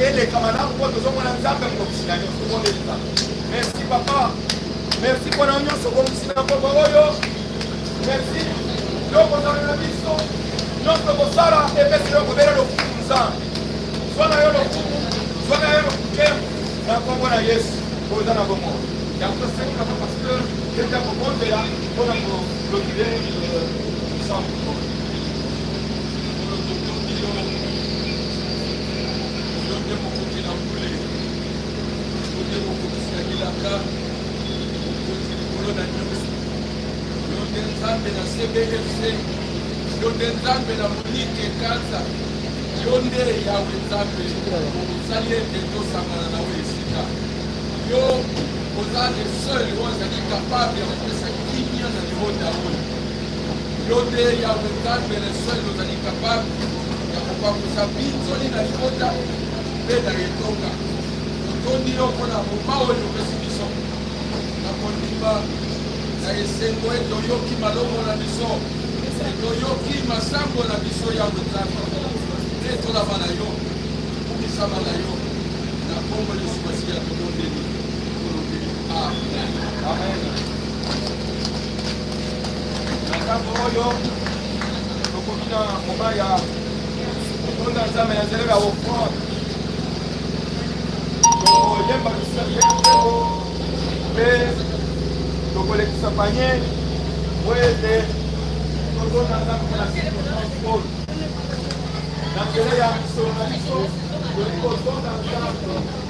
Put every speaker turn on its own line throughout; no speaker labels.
Eleka malamu mpo tozomona Nzambe mokokisi na nyonso. Tobondeli Nzambe. Merci papa, merci mpo na nyonso obongisi na poko oyo. Merci yo kozala na biso nyonso kosala epesi yo kobela lokumu. Nzambe, zwa na yo lokumu, zwa na yo lokumu na nkombo na Yesu oyo oza na bomoi. Yango tosengi papa pasteur ete akobondela mpona koclôturer ensemble.
Yo nde mokonzi na bule, yo nde mokokisi ya bilaka, mokonzi likolo na nyonso. Yo nde Nzambe na CBFC, yo nde Nzambe na Monique Kanza, yo nde Yawe Nzambe osali ete tosangana na oyo esika. Yo oza le seul oyo azali capable ya kopesa kimia na libota oyo. Yo nde Yawe Nzambe le seul ozali capable ya kopangusa binzoli na libota mpe na etonga. Totondi yo mpo na moma oyo opesi biso na kondima na esengo ete oyoki malongo na biso, ete oyoki masambo na biso. Yawe Nzambe, mpe tolama na yo, kumisama na yo na nkombo Yesu Masiya tobondeli, tolobi amen.
Amen. Na ntango oyo tokoki na moma ya kotonda Nzambe na nzela ya offrande, tokoyemba bisango mpe tokolekisa panier po ete totonda Nzambe mpona circonstance oyo. Na nzela ya misolo na biso tolingi kotonda Nzambe.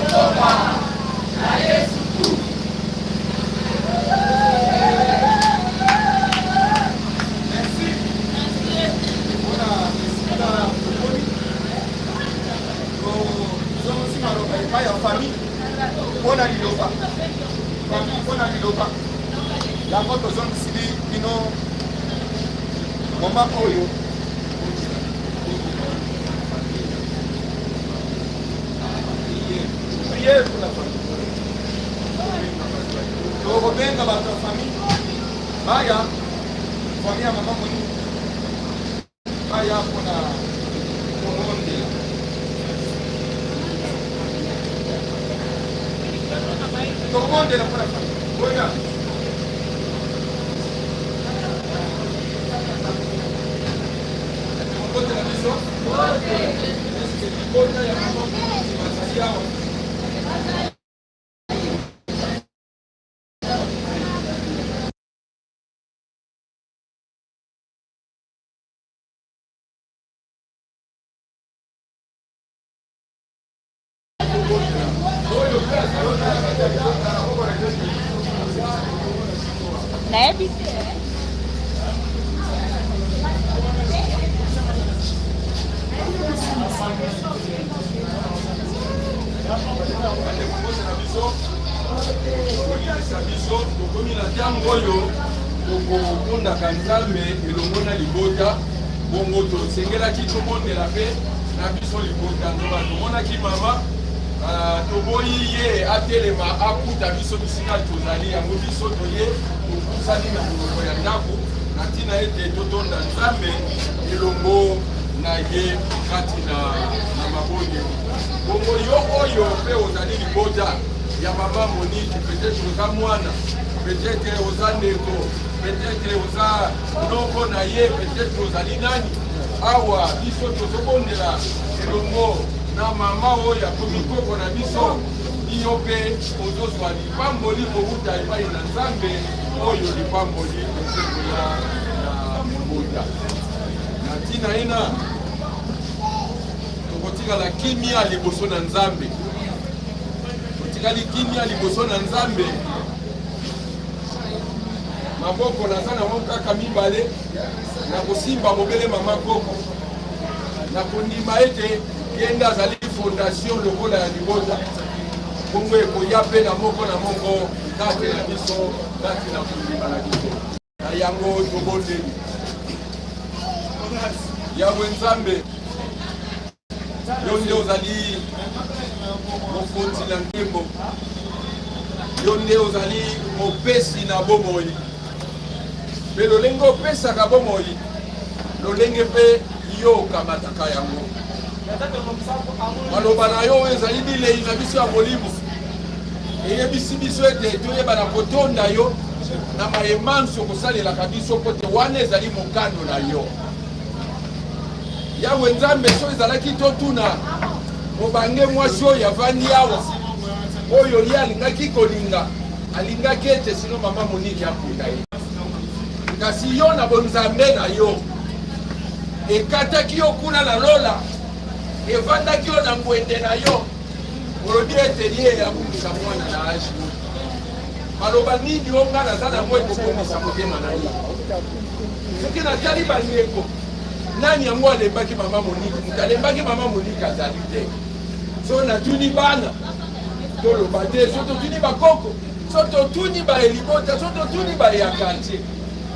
Merci. Mpona esika tokomi, tozongisi maloba epai ya famille mpo na liloba, famille mpo na liloba yango tozongisili bino moma oyo. Prière pour la famille. Tokobenga bato ya famille baya, famille ya mama Monique baya mpona kobondela. Tokobondela mpona famille oya.
Mbote na biso. Eske libota ya mama Monique bazali awa?
Nayebi te.
Bandeko, mbote na biso. Kolingisa biso, tokomi na ntango oyo tokobondaka Nzambe elongo na libota. Bongo tosengelaki tobondela mpe na biso libota. Nzoka tomonaki mama, toboyi ye atelema akuta biso bisika tozali. Yango biso toye topusani na monoko ya ndako na ntina ete totonda Nzambe elongo na ye kati na mabondeli. Bongo yo oyo mpe ozali libota ya mama Monique, peut-être oza mwana, peut-être oza ndeko, peut-être oza noko na ye, peut-être ozali nani, awa biso tozobondela elongo na mama oyo akomi koko na biso. Yo mpe ozozwa lipamboli kowuta epai na Nzambe, oyo lipamboli ezokoya na libota. Na ntina ena, tokotikala kimia liboso na Nzambe. Totikali kimia liboso na Nzambe. Maboko naza nango kaka mibale, na kosimba bobele mama koko, na kondima ete ye nde azali fondation lokola ya libota. Bongo ekoya mpe na moko na moko kati na biso, kati na kondima na biso. Na yango tobondeli Yawe Nzambe, yo nde ozali mokonzi na nkembo, yo nde ozali mopesi na bomoi, mpe lolenge opesaka bomoi, lolenge mpe yo okamataka yango. Maloba na yo oyo ezali bilei na biso ya molimo eyebisi biso ete toyeba na kotonda yo na maye manso kosalelaka biso, mpo te wana ezali mokano na yo, Yawe Nzambe. So ezalaki totuna mobange mwasi oyo avandi awa, oyo ye alingaki kolinga, alingaki ete sino mama Monique akuta ye, kasi yo na bonzambe na yo ekataki yo kuna na lola, evandaki yo na ngwende na yo, olobi ete ye abungisa mwana na age. Maloba nini oyo nga naza nango ekobongisa motema na ye? Soki natali bandeko, nani yango alembaki mama Monique? Moto alembaki mama Monique azali te. So natuni bana, toloba te. So totuni bakoko, so totuni baelibota, so totuni baya quartier.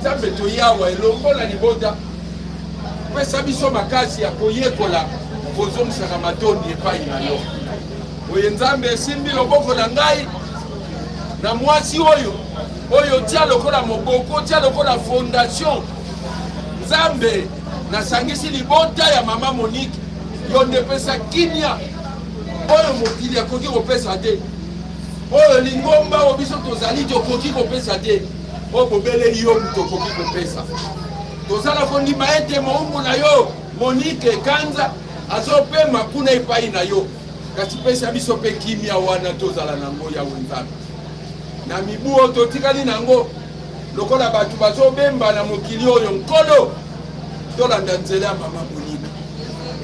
Nzambe, toyawa elongo na libota, pesa biso makasi ya koyekola kozongisaka matondi epai na yo. Oye Nzambe, esimbi loboko na ngai na mwasi oyo oyo tia lokola moboko, tia lokola fondation. Nzambe, nasangisi libota ya mama Monique, yo nde pesa kimia oyo mokili akoki kopesa te, oyo lingomba oyo biso tozali tokoki kopesa te, oyo bobele yo moto okoki kopesa. Tozala kondima ete moumbu na yo Monique Kanza azopema kuna epai na yo, kasi pesa biso mpe kimia wana tozala nango, Yawe Nzambe, na mibu oyo totikali nango lokola bato bazobemba na mokili oyo. Nkolo, tolanda nzela ya mama Monique,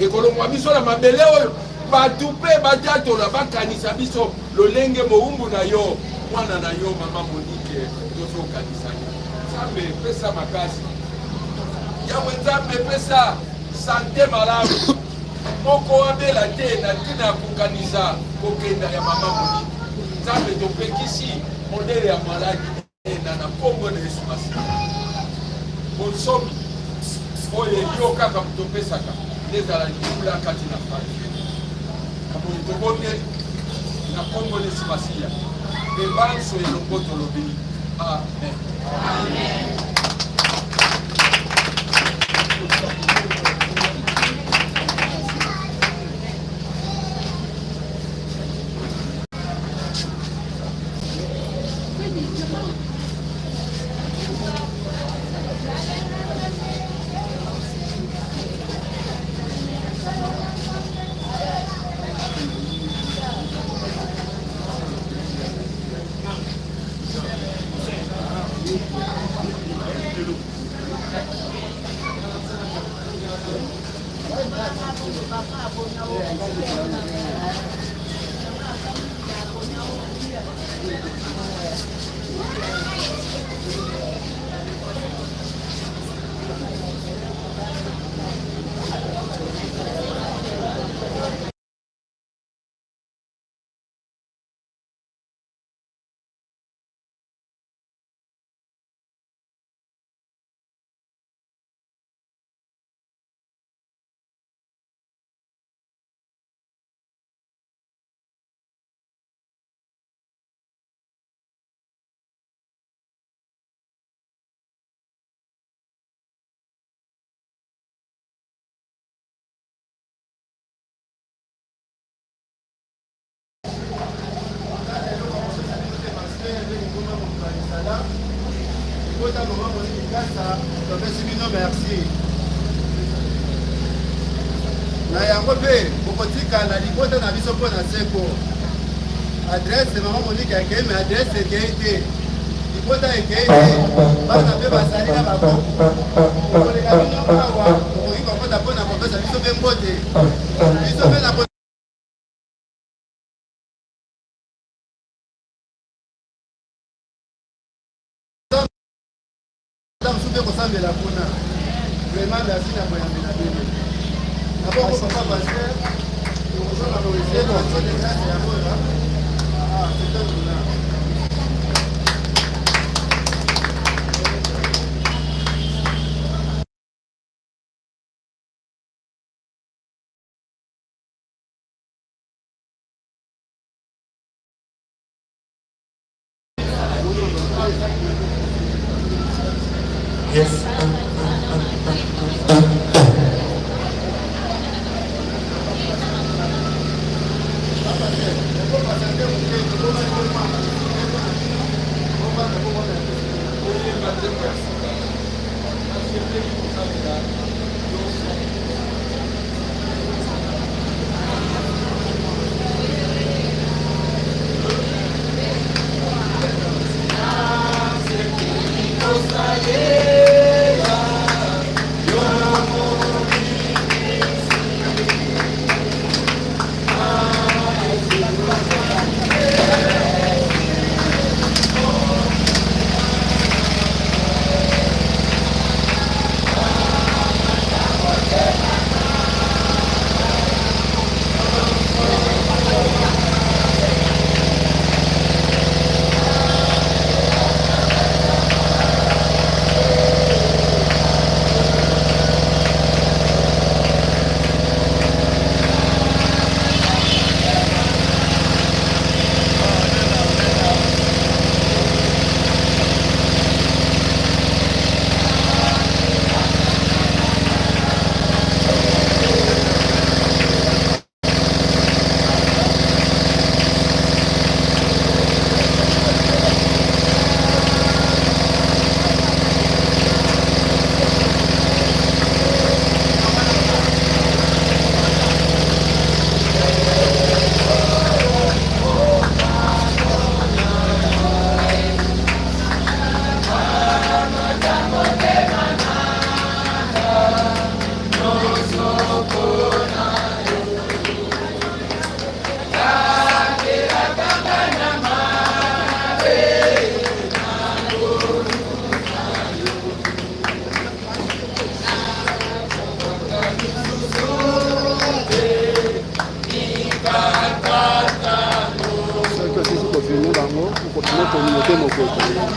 ekolongwa biso na mabele oyo. Bato mpe batatola, bakanisa biso lolenge mowumbu na yo, mwana na yo mama Monique, tozokanisa yo. Nzambe pesa makasi. Yawe Nzambe pesa sante malamu. Moko abela te na ntina ya kokanisa kokenda ya mama Monique. Nzambe topekisi modele ya maladi na na nkombo na Yesu Masiya. Bonsomi oyo yo kaka moto opesaka nde ezala libula kati na famille. Na boye tobondeli na nkombo na Yesu Masiya mpe banso elongo tolobi amen. Amen.
Libota mama Monique Kasa topesi bino merci na yango mpe bokotikala libota na biso mpo na seko. Adresse mama Monique akei me adresse ekei te, libota ekei te, bana mpe bazali na bakoko. Tokoleka bino awa, tokoki kokota mpo na kopesa biso mpe mbote biso mpe na mosusu mpe kosambela kuna. Vraiment merci na boyambi na bino. Na bongo papa pasteur, tokozonga boye action de grâce ya boyo. Ah, c'est un tournant.
Yes.
Communauté Mokoto bazali moko.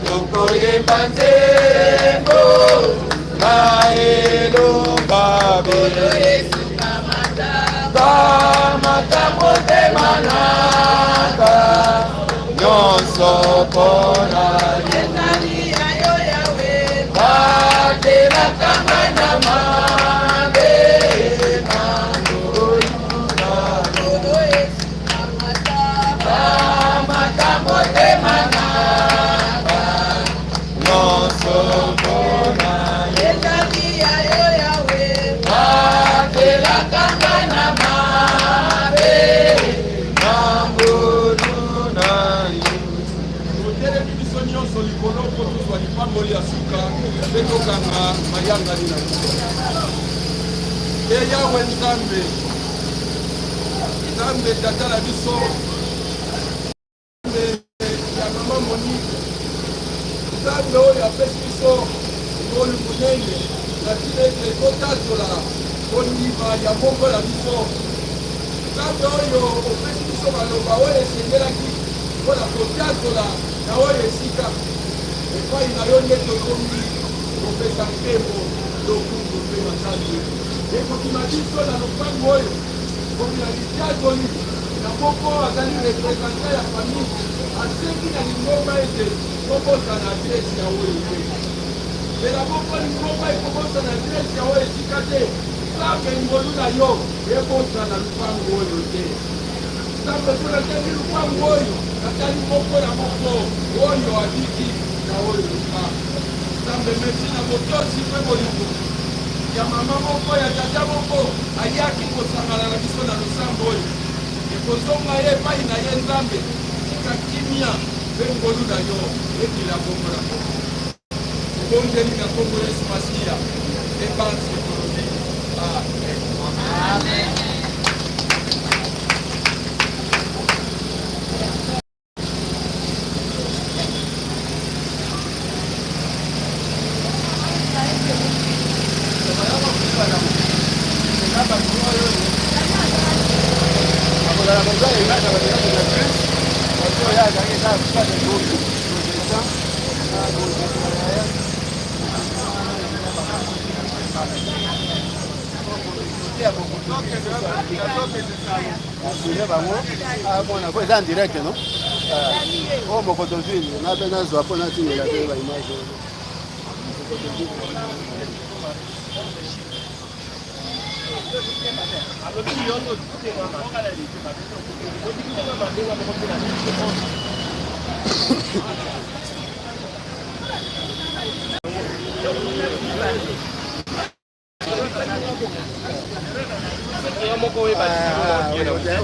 Tokoyemba nzembo na elomba kamata motema nanga nyonso mpona batelaka ngai na mabe. Kamata motema nanga nyonso mpona batelaka ngai na mabe na ngolu na yo.
Totelemi biso nyonso likolo mpo tozwa lipamboli ya suka mpe tokanga mayangani na biso. E Yawe Nzambe, Nzambe Tata na biso, Nzambe ya mama Monique, Nzambe oyo apesi biso ngolu monene na ntina ete totatola kondima ya moko na biso, Nzambe oyo opesi biso maloba oyo esengelaki mpo na kotatola na oyo esika epai na yo nde tozongi kopesa nkembo, lokumu mpe masantu ekokima biso na lopango oyo komi na litatoli na moko azali représentant ya famille asengi na lingomba ete tobosana adresse ya oyo te. Mbela moko lingomba ekobosana adresse ya oyo esika te. Nzambe, ngolu na yo ebosana lupango oyo te. Nzambe, mpo natali lupango oyo, natali moko na moko oyo abiki na oyo lupango. Nzambe, merci na botosi mpe bolingo ya mama moko ya tata moko ayaki kosangana na biso na losambo oyo ekozonga ye epai na ye. Nzambe, tika kimia mpe ngolu na yo ekila bongo na bongo. Tobondeli na nkombo Yesu Masiya ebansi tolobi amen.
Amona po eza en direct no oyo Mokoto ville na mpe nazwa mpo natindela mpe baimage oyo Mokoto ville.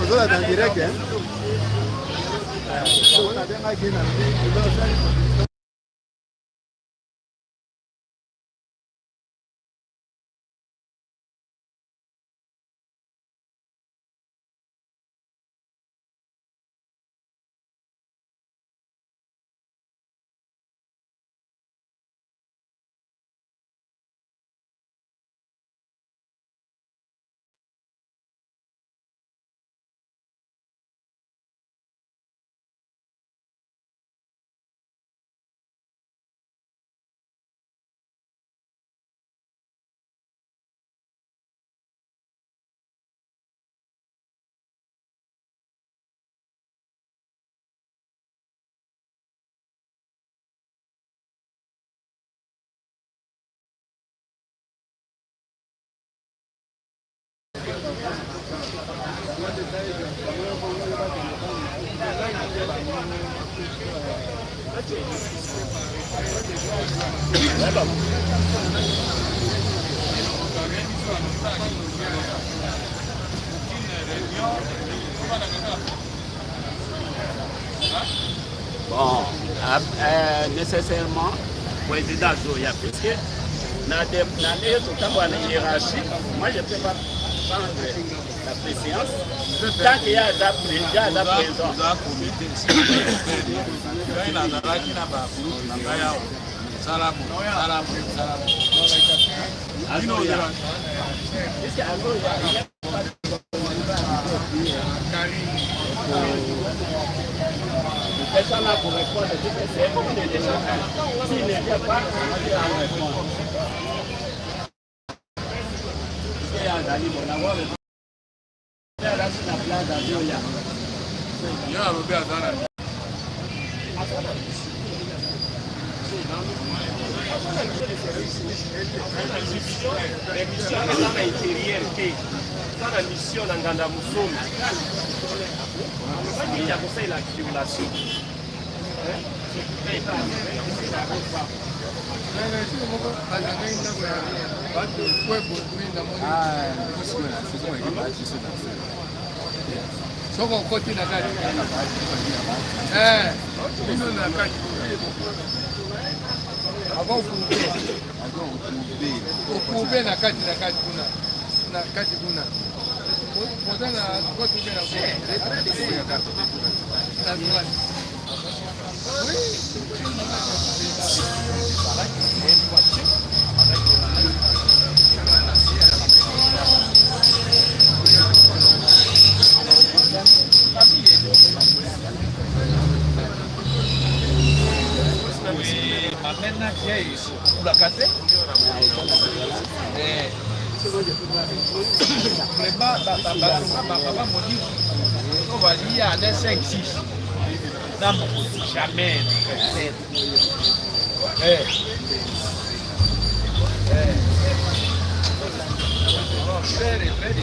Ozolanda en direct. Nabengaki na
Bon, euh, nécessairement, président Zoya, puisque na ndenge totambola na hiérarchie, moi je peux pas prendre la préséance tant que ye aza aza présent.
Ngai nazalaki na bagroupe na ngai awa, sala bo sala bo sala bo bino.
Puisque azoya, personne n'a pour répondre, puisque c'est un de chacun. S'il ne vient pas, il va répondre. Puisque azali bona alasi na place azoya.
Ye alobi aza na
mission, eza na intérieur te, eza na mission na nganda mosomi ya kosalela violation.
Soki okoti na kati, bino na kati avant okourbe na kati, na kati kuna, na kati kuna boza na droite ou bien na droite. Oui.
Okulaka te vraiment, bapapa Monique oyo balia na 5 6 na mokonzi, jamais. Eh. Eh. Frère, frère,